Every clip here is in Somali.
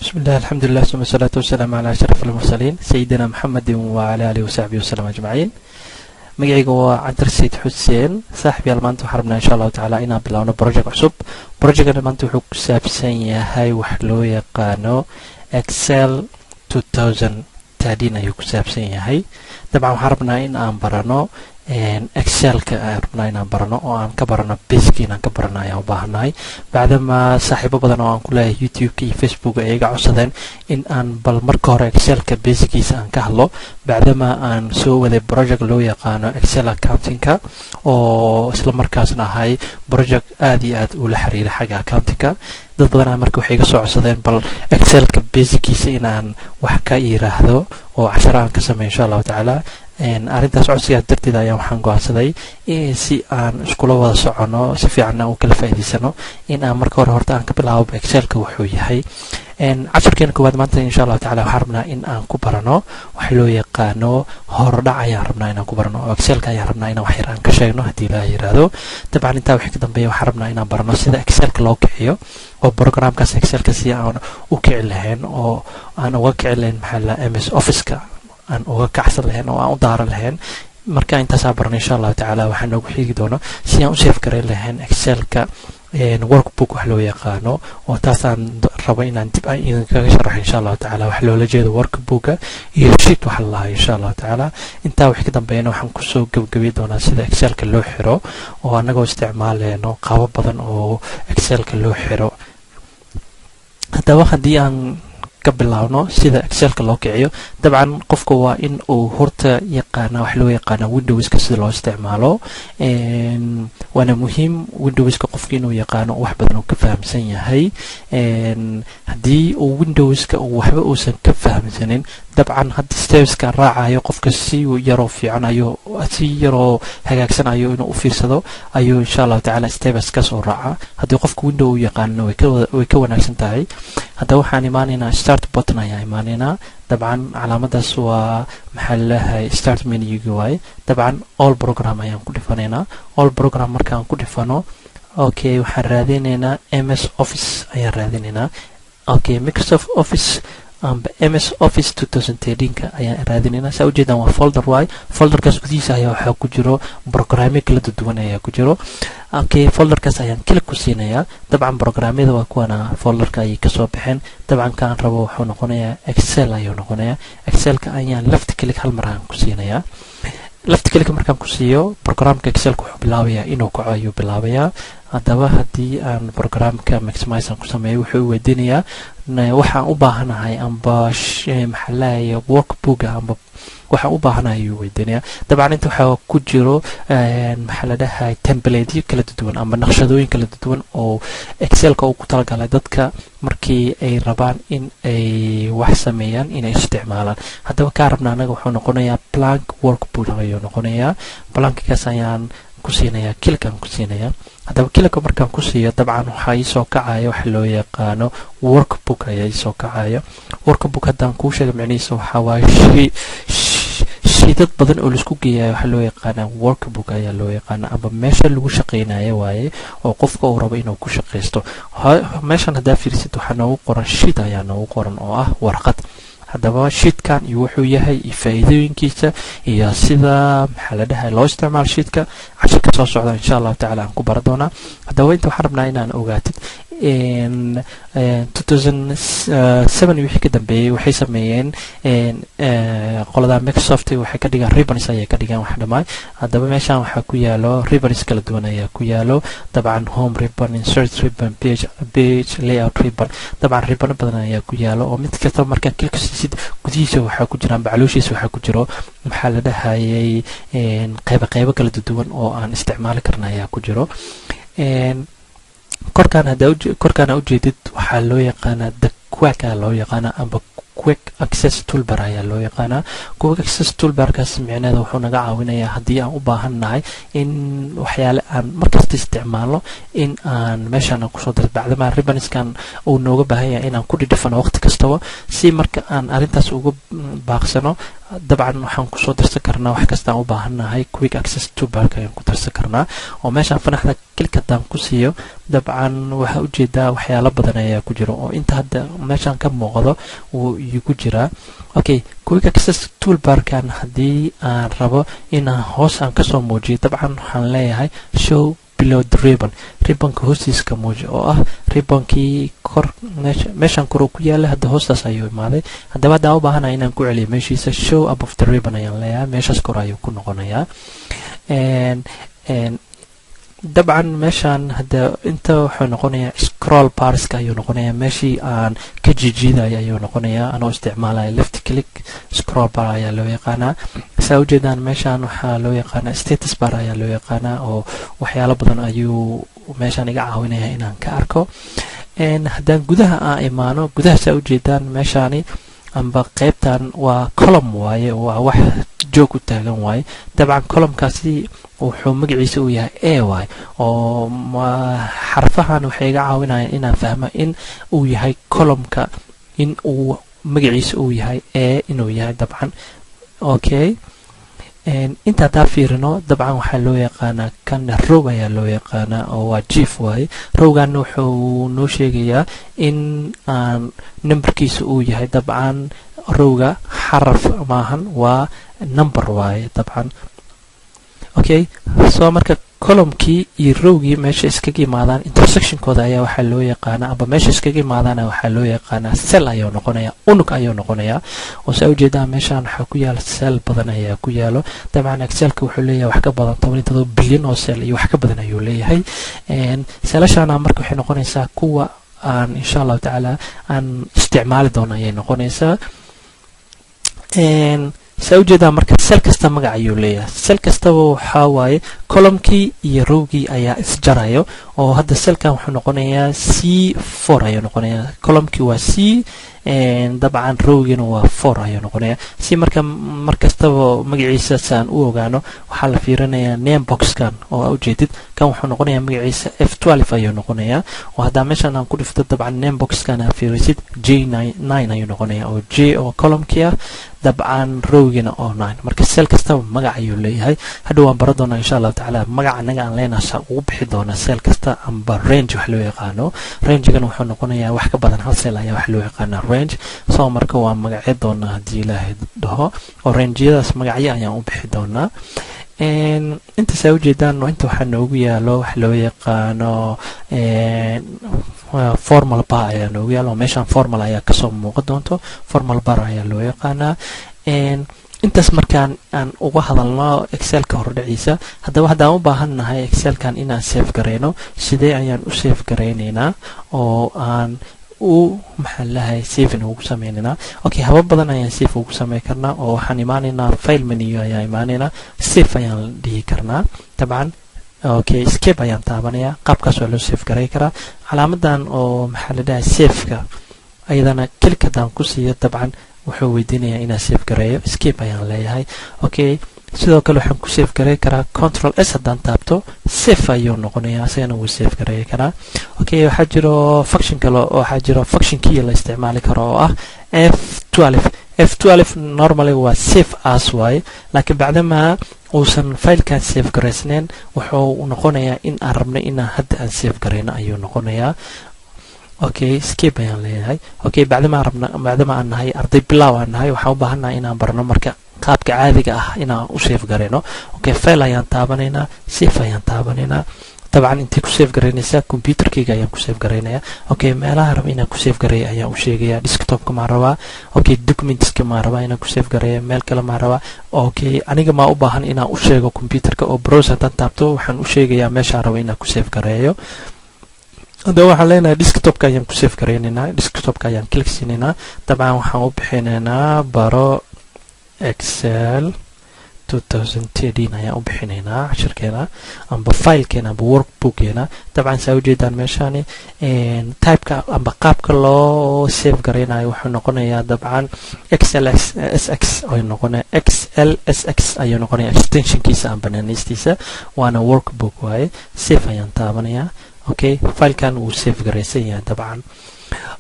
بسم الله، الحمد لله، ثم الصلاة والسلام على أشرف المرسلين، سيدنا محمد وعلى آله وصحبه وسلم أجمعين. Magacayga waa Cabdirasiid Xuseen. Saaxiibyaal, maanta waxaan rabnaa, insha Allahu tacaala, inaan bilaawno project cusub. Projectkan maanta wuxuu ku saabsan yahay wax loo yaqaano Excel 2013 ayuu ku saabsan yahay. Dabcan waxaan rabnaa in aan barano Excelka, aan rabnaa inaan barano oo aan ka barano basic, inaan ka barano ayaan u baahanahay, bacdama saaxiibo badan oo aan ku leeyahay YouTube-ka iyo Facebook ay iga codsadeen in aan bal marka hore Excelka basickiisa aan ka hadlo, bacdama aan soo waday project loo yaqaano Excel accountingka, oo isla markaasna ahay project aada iyo aad ula xiriira xagga accountingka. Dad badanaa marka waxay iga soo codsadeen bal Excelka basickiisa inaan wax ka yiraahdo oo cashara aan ka sameeyo, insha Allahu tacaala. Arrintaas codsigaas darteed ayaa waxaan go'aansaday si aan iskula wada soconno, si fiicanna u kala faa'iidaysano, in aan marka hore horta aan ka bilaabo Excelka wuxuu yahay. Casharkeena koowaad maanta, insha Allahu tacala, waxaan rabnaa in aan ku barano wax loo yaqaano hordhac ayaan rabnaa inaan ku barano, oo Excelka ayaan rabnaa inaan wax yar aan ka sheegno, haddii Ilaah yiraahdo. Dabcan intaa wixii ka dambeeya waxaan rabnaa inaan barano sida Excelka loo kiciyo, oo programkaas Excelka si aan u kici lahayn oo aan uga kici lahayn, maxaa la, MS Officeka aan uga kacsan lahayn oo aan u daaran lahayn. Marka intaasaa barano, insha Allahu tacaala, waxaa noogu xigi doono si aan u save gareyn lahayn Excelka workbook wax loo yaqaano, oo taasaan rabo inaan dib aan idinkaga sharaxo, insha Allahu tacaala, wax loola jeedo workbooka iyo sheet waxa la lahaa, insha Allahu tacaala. Intaa wixii ka dambeeyana waxaan kusoo gebagabi doonaa sida Excelka loo xiro, oo annagoo isticmaaleyno qaabo badan oo Excelka loo xiro. Haddaba haddii aan ka bilaabno sida Excelka loo kiciyo, dabcan qofka waa in uu horta yaqaana wax loo yaqaana Windowska sida loo isticmaalo. Waana muhiim Windowska qofka inuu yaqaano, wax badan uu ka fahamsan yahay. Haddii uu Windowska waxba uusan ka fahamsanin, dabcan hadda stepska raacayo qofka si yaroo fiican ayuu, si yaroo hagaagsan ayuu inuu u fiirsado ayuu, insha Allahu tacaala, steps ka soo raaca. Haddii qofka Window uu yaqaano, way ka wanaagsan tahay. Haddaba waxaan imaanaynaa start button ayaan imaanaynaa. Dabcan calaamadaas waa, maxaa laleeyahay, start menuga waaye. Dabcan all program ayaan ku dhifanaynaa. All program markaan ku dhifano, okay, waxaan raadinaynaa MS Office ayaan raadinaynaa. Okay, Microsoft Office amba MS Office 2013ka ayaan raadinaynaa. Saa ujeedaan, waa folder waay. Folderkaas gudihiisa ayaa waxaa ku jiro programyo kala duwan ayaa ku jiro. Okay, folderkaas ayaan click ku siinayaa. Dabcan programyada waa kuwana, folderka ayay kasoo baxeen. Dabcan kaan rabo wuxuu noqonayaa Excel ayuu noqonayaa. Excelka ayaan left click hal mar aan ku siinayaa. Left click markaan ku siiyo, programka Excelka wuxuu bilaabayaa inuu kaco ayuu bilaabayaa. Haddaba haddii aan programka maximize aan ku sameeyo, wuxuu weydiinayaa waxaan u baahanahay amba, maxaa leeyahay, workbooka amba waxaan u baahanahay ayuu weydiinayaa. Dabcan inta waxaa ku jiro, maxaa la dhahay, templateyo kala duwan amba naqshadooyin kala duwan oo Excelka uu ku talagalay dadka markii ay rabaan in ay wax sameeyaan inay isticmaalaan. Haddaba kaa rabna anaga wuxuu noqonayaa blank workbook ayuu noqonayaa. Blankkaas ayaan ku siinayaa, click aan ku siinayaa. Haddaba clicka markaan ku siiyo, dabcan waxaa iisoo kacaya waxa loo yaqaano workbook ayaa iisoo kacaya. Workbook haddaan kuu sheega micnihiisa, waxaa waaye sheetad badan oo laisku geeyayo waxaa loo yaqaanaa workbook ayaa loo yaqaana, amba meesha lagu shaqeynayo waaye oo qofka uu rabo inuu ku shaqeysto. Meeshan haddaa fiirsid, waxaa noogu qoran sheet ayaa noogu qoran, oo ah warqad. Haddaba sheetkan iyo wuxuu yahay iyo faa'iidooyinkiisa iyo sida, maxaa la dhahay, loo isticmaalo sheetka, cashirka soo socda, insha Allahu tacala, aan ku baran doonaa. Haddaba inta waxaan rabnaa inaan ogaatid, 2007 wixii ka dambeeyey waxay sameeyeen qolada Microsoft, waxay ka dhigaan ribbons ayay ka dhigaan wax dhammaan. Haddaba meeshan waxaa ku yaalo ribbons kala duwan ayaa ku yaalo. Dabcan home ribbon, insert ribbon, page layout ribbon, dabcan ribbon badan ayaa ku yaalo, oo mid kasta markaa click siisid, gudihiisa waxaa ku jiraan, bacalooshiisa waxaa ku jiro, maxaa la dhahayay, qeybo qeybo kala duwan oo aan isticmaali karna ayaa ku jiro. Korkaan haddaa korkaan ujeedid, waxaa loo yaqaanaa the QAT loo yaqaanaa amba quick access toolbar ayaa loo yaqaanaa. Quick access toolbarkaas micneheeda wuxuu naga caawinayaa haddii aan u baahan nahay in waxyaale aan markasta isticmaalno in aan meeshaan aan kusoo diro, bacdamaa ribbonskan uu nooga baahan yahay inaan ku dhidhifano waqti kastaba. Si marka aan arrintaas uga baaqsano Dabcan waxaan kusoo darsan karnaa wax kastaan u baahannahay. Quick access toolbarka ayaan ku darsan karnaa, oo meeshaan fanaxda click haddaan ku siiyo, dabcan waxaa ujeedaa waxyaalo badan ayaa ku jiro oo inta hadda meeshaan ka muuqdo wuu igu jiraa. Okay, quick access toolbarkan haddii aan rabo inaan hoos aan kasoo muujiyo, dabcan waxaan leeyahay "show below the ribbon", ribbonka hoostiisa ka muuji, oo ah ribbonkii kor meeshaan kor ku yaala, hadda hoostaas ayuu imaaday. Haddaba haddaan u baahanahay inaan ku celiyo meeshiisa, "show above the ribbon" ayaan leeyahay, meeshaas kor ayuu ku noqonayaa. Dabcan meeshaan hadda inta wuxuu noqonayaa scroll barska ayuu noqonayaa, meeshii aan ka jijiidaya ayuu noqonayaa anoo isticmaalaya left click. Scroll bar ayaa loo yaqaanaa. Saa ujeedaan, meeshaan waxaa loo yaqaanaa status bar ayaa loo yaqaanaa, oo waxyaalo badan ayuu meeshaan iga caawinaya inaan ka arko. Haddaan gudaha aan imaano, gudaha saa ujeedaan meeshaani amba qeybtan waa column waaye, waa wax joog u taagan waaye. Dabcan columnkaasi wuxuu magaciisa uu yahay A waaye, oo xarfahan waxay iga caawinayaan inaan fahmo in uu yahay columnka, in uu magaciisa uu yahay A inuu yahay dabcan. Okay, inta haddaa fiirino, dabcan waxaa loo yaqaanaa kan row ayaa loo yaqaanaa, oo waa jief waaye. Rowgan wuxuu noo sheegayaa in aan numberkiisa uu yahay, dabcan rowga xaraf maahan, waa number waaye dabcan. Okay, soo marka columnkii iyo rowgii meesha iskaga imaadaan, intersectionkooda ayaa waxaa loo yaqaanaa, amba meesha iskaga imaadaana waxaa loo yaqaanaa cell ayuu noqonayaa, unug ayuu noqonayaa. Oo saa ujeedaa, meeshaan waxaa ku yaala cell badan ayaa ku yaalo. Dabcan Excelka wuxuu leeyahay wax ka badan 17 bilyan oo cell iyo wax ka badan ayuu leeyahay. Cellashaana marka waxay noqonaysaa kuwa aan insha Allahu tacaala aan isticmaali doono ayay noqonaysaa. Saa ujeedaa, marka cell kasta magac ayuu leeyahay. Cell kastaba waxaa waaye columnkii iyo rowgii ayaa isjarayo, oo hadda cellkan wuxuu noqonayaa C4 ayuu noqonayaa. Columnkii waa C, dabcan rowgiina waa four ayuu noqonayaa. Si marka mar kastaba magaciisa saan u ogaano, waxaa la fiirinayaa name boxkan oo aa ujeedid. Kan wuxuu noqonayaa magaciisa F12 ayuu noqonayaa, oo haddaa meeshan aan ku dhifto, dabcan name boxkan aa fiirisid, J9 ayuu noqonayaa, oo J oo columnkii ah, dabcan rowgiina oo nine. Marka cell kastaba magac ayuu leeyahay. Hadhow waan baran doonaa insha Allahu tacaala magac anaga aan leenahay saa ugu bixi doonaa cell kasta, amba range wax loo yaqaano. Rangegana wuxuu noqonayaa wax ka badan hal cell ayaa wax loo yaqaanaa range. So marka waa magacyo doonaa haddii Ilaahay dhaho, oo rangeyadaas magacyo ayaan u bixi doonaa. Intaas aa ujeedaan, inta waxaa noogu yaalo wax loo yaqaano formula bar ayaa noogu yaalo, oo meeshaan formula ayaa kasoo muuqan doonto, formula bar ayaa loo yaqaanaa. Intaas markaan aan uga hadalno Excelka hordhaciisa, haddaba haddaan u baahan nahay Excelkan inaan save garayno, sidee ayaan u save garaynaynaa oo aan u maxaa lahay saving ugu sameynaynaa? Okay, habab badan ayaan save ugu sameyn karnaa, oo waxaan imaanaynaa file menu ayaan imaanaynaa, save ayaan dhihi karnaa dabcan. Okay, escape ayaan taabanayaa. Qaabkaas waa loo save garay karaa. Calaamadan oo maxaa la dhahay saveka, ayadana click haddaan ku siiyo, dabcan wuxuu weydiinayaa inaan save gareeyo. Escape ayaan leeyahay. Okay, sidoo kale waxaan ku save garay karaa Control S haddaan taabto, save ayuu noqonayaa, isagana wuu save gareey karaa. Okay, waxaa jiro function kale, waxaa jiro function key la isticmaali karo oo ah F12. F12 normally waa save as waaye, laakiin bacdamaa uusan filekan save garaysnayn, wuxuu noqonayaa in aan rabnay inaan hadda aan save garayno ayuu noqonayaa. Okay, escape ayaan leeyahay. Okay, bacdamaa rabna, bacdama aan nahay arday bilow aan nahay, waxaan u baahannahay inaan barno marka qaabka caadiga ah inaan u save garayno. Okay, file ayaan taabanaynaa, save ayaan taabanaynaa. Dabcan intay ku save garaynaysaa? Computerkayga ayaan ku save garaynaya. Okay, meelaha raba inaan ku save gareeya ayaan u sheegaya. Desktopka maan rabaa? Okay, documentska maan rabaa inaan ku save gareeya? Meel kale maan rabaa? Okay, aniga maa u baahan inaan u sheego computerka? Oo browse haddaan taabto, waxaan u sheegayaa meeshaan raba inaan ku save gareeyo. Haddaba waxaan leenahay desktopka ayaan ku save garaynaynaa. Desktopka ayaan click siinaynaa. Dabcan waxaan u bixinaynaa baro Excel 2013 ayaan u bixinaynaa cashirkeena amba filekeena amba workbookkeena. Dabcan saa ujeedaan, meeshaani typeka amba qaabka loo save garaynayo wuxuu noqonayaa dabcan XLSX ayuu noqonaya, XLSX ayuu noqonaya extensionkiisa amba naanistiisa, waana workbook waaye. Save ayaan taabanayaa. Okay, filekan wuu save garaysan yahay dabcan.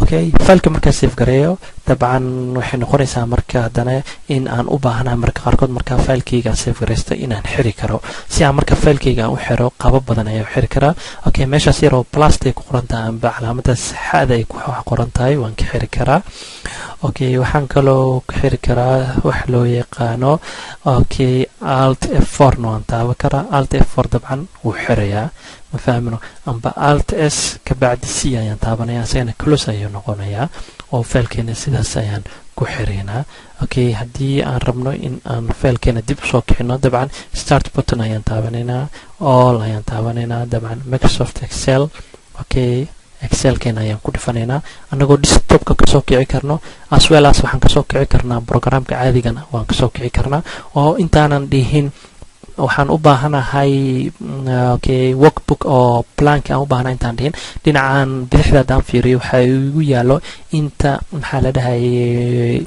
Okay, fileka markaa save gareeyo, dabcan waxay noqonaysaa marka haddana in aan u baahanahay marka qaarkood markaa filekeyga aan save garaysta inaan xiri karo. Si aan marka filekeyga aan u xiro, qaabo badan ayaa u xiri karaa. Okay, meeshaas yaroo plus ay ku qoran tahay amba calaamadaas xada ay ku qoran tahay waan ka xiri karaa. Okay, waxaan kaloo ka xiri karaa wax loo yaqaano, okay, Alt F4 na waan taaban karaa. Alt F4 dabcan wuu xirayaa, ma fahmino? Amba Alt S kabacdi C ayaan taabanaya, isagana close ayuu noqonayaa oo filekeena sidaas ayaan ku xiraynaa. Okay, haddii aan rabno in aan filekeena dib usoo kicino, dabcan Start button ayaan taabanaynaa, All ayaan taabanaynaa, dabcan Microsoft Excel. Okay, Excelkeena ayaan ku dhifanaynaa annagoo desktopka kasoo kici karno, as well as waxaan kasoo kici karnaa programka caadigana waan kasoo kici karnaa, oo intaanan dhihin waxaan u baahanahay, okay, workbook oo blank aan u baahanahay intaan dhihin, dhinacan bidixda haddaan fiiriyo waxaa igu yaalo inta, maxaa la dhahayay,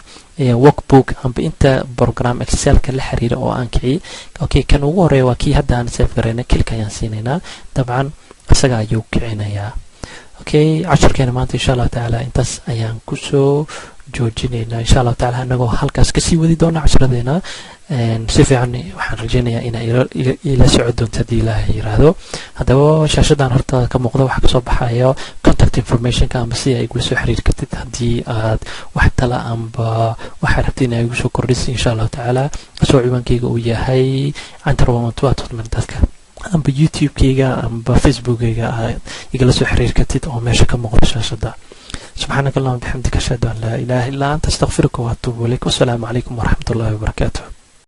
workbook amba inta program Excelka la xiriira oo aan kiciyey. Okay, kan ugu horeeya waa kii hadda aan save garayna. Click ayaan siinaynaa, dabcan isaga ayuu kicinayaa. Okay, cashirkeena maanta insha Allahu tacaala intaas ayaan kusoo joojinaynaa. Insha Allahu tacala anagoo halkaas kasii wadi doona cashiradeena si fiican, waxaan rajeynayaa inaa ila soco doonto haddii Ilaahay yiraahdo. Haddaba shaashadan horta ka muuqda waxaa kasoo baxayo contact informationka amba si ay igula soo xiriiri kartid haddii aad wax tala amba waxaad rabtid inaa igu soo kordhis insha Allahu tacaala, asoo ciwaankeyga uu yahay cantarwamantuatodman dadka, amba YouTube-keyga amba Facebookkeyga aad igala soo xiriiri kartid oo meesha ka muuqda shaashada. سبحانك اللهم وبحمدك، أشهد أن لا إله إلا أنت، أستغفرك وأتوب إليك، والسلام عليكم ورحمة الله وبركاته.